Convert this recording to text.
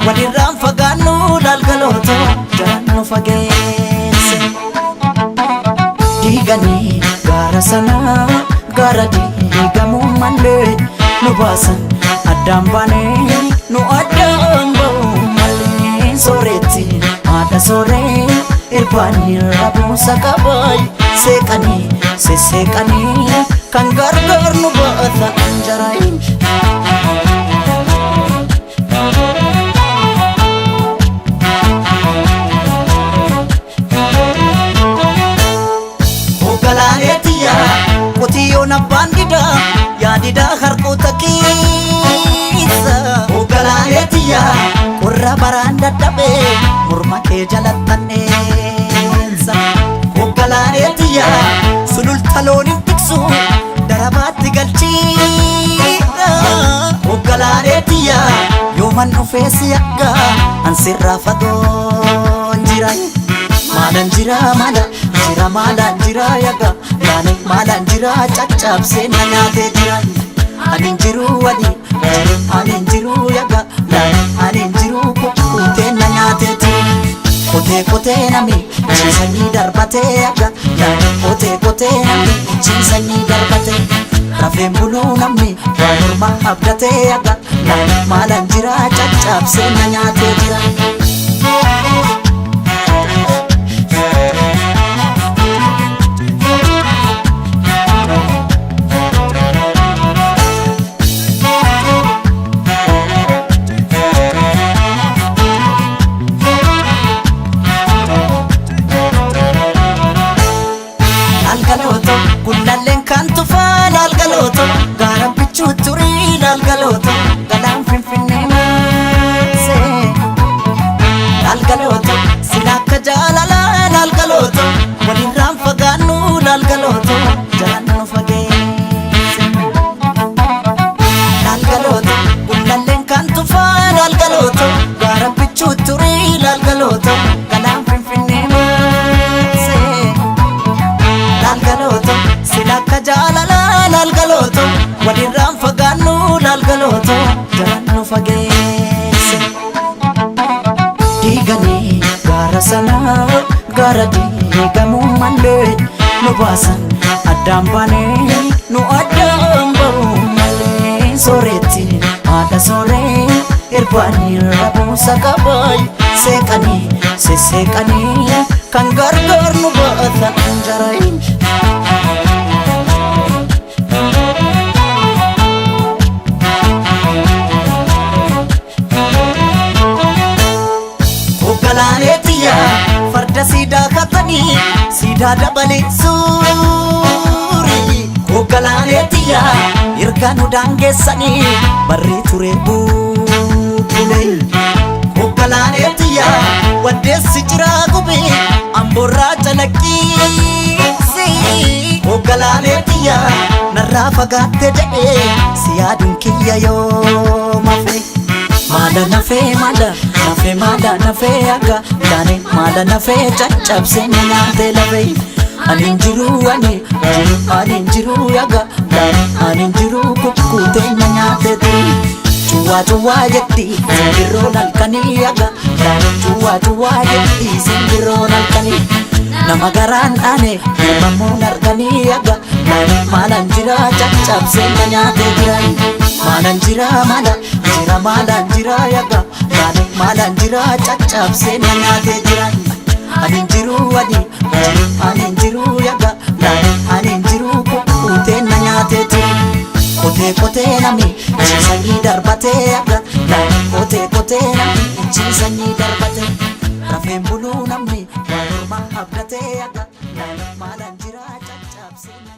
Walirraan fagaannu laalgaloota jaran nu fageesse. Diiganii gaara sanaa gaara diigamuu malee nu baasan addaan baanee nu addaan ba'uu malee sooretti haadha sooree irbaanii rabuusa qabaay seeqanii sesseeqanii kan gargaar nu baata anjaraayin. Hoogganaalee qotiyyoon abbaan didaa yaadidaa harkoota keessa. Hoogganaalee qorra baraan dadhabee morma kee jalattanneessa. Hoogganaalee sululta looniin tiksu darabaatti galchiidha. Hoogganaalee yooman dhufee si akka ansirraa fagoon jira. Maalaan jira maala jira maalaan jira yaga laane maalaan jira caccabsee na nyaatee jira. Ani hin jiru ani jiru ani hin jiru yaga laane ani hin jiru kukkutee na nyaatee jira. Qotee qotee nami ciisanii darbatee yaga laane qotee qotee nami ciisanii darbatee. Rafeen buluu namni waan morma abdatee yaga laane maalaan jira caccabsee na nyaatee jira. Laalgalooto gullalleen kan tufaa laalgalooto gaara bichuu turii laalgalooto galaan finfinnee maasee. Laalgalooto sila akka jaalalaa laalgalooto walirraan fagaannu laalgalooto jalaan nu fageesse. Laalgalooto gullalleen kan tufaa laalgalooto gaara bichuu turii laalgalooto galaan finfinnee maasee. Laalgalooto sila akka jaalalaa laalgalooto walirraan fagaannu laalgalooto jalaan nu fageesse. Diiganii gaara sanaa gaara diigamuu malee nu baasan addaan baanee nu addaan ba'uu malee sooretti haadha sooree irbaanii rabuusa qabaay seeqanii sesseeqanii kan gargaar nu baata anjaraayin. Hoogganaalee farda siidaa katanii siidaa dabalee suurii. Hoogganaalee erga nu daangeessanii barree ture bubbule. Hoogganaalee waddeessi jiraa gubee amboorraa calaqqiisi. Hoogganaalee narraa fagaatte jedhee si yaaduun kiyya yoo mafe. Maala nafee maala nafee maala nafee akka laane maala nafee caccabsee na nyaatee lafee. Ani hin jiru ani jiru ani hin jiru yaga laane ani hin jiru kukkutee na nyaatee turi. Cuwaa cuwaa jetti simbirroon halkanii yaga laane cuwaa cuwaa jetti simbirroon halkanii. Nama garaan dhaane mormamuun arganii yaga laane maalaan jira caccabsee na nyaatee jira. Maalaan jira maala jira maalaan jira yaga laane maalaan jira caccabsee na nyaatee jira. Ani hin jiru ani jiru ani hin jiru yaga laane ani hin jiru kukkutee na nyaatee jira. Qotee qotee nami ciisanii darbatee yaga laane qotee qotee nami ciisanii darbatee. Rafeen buluu namni waan morma abdatee yaga laane maalaan jira caccabsee na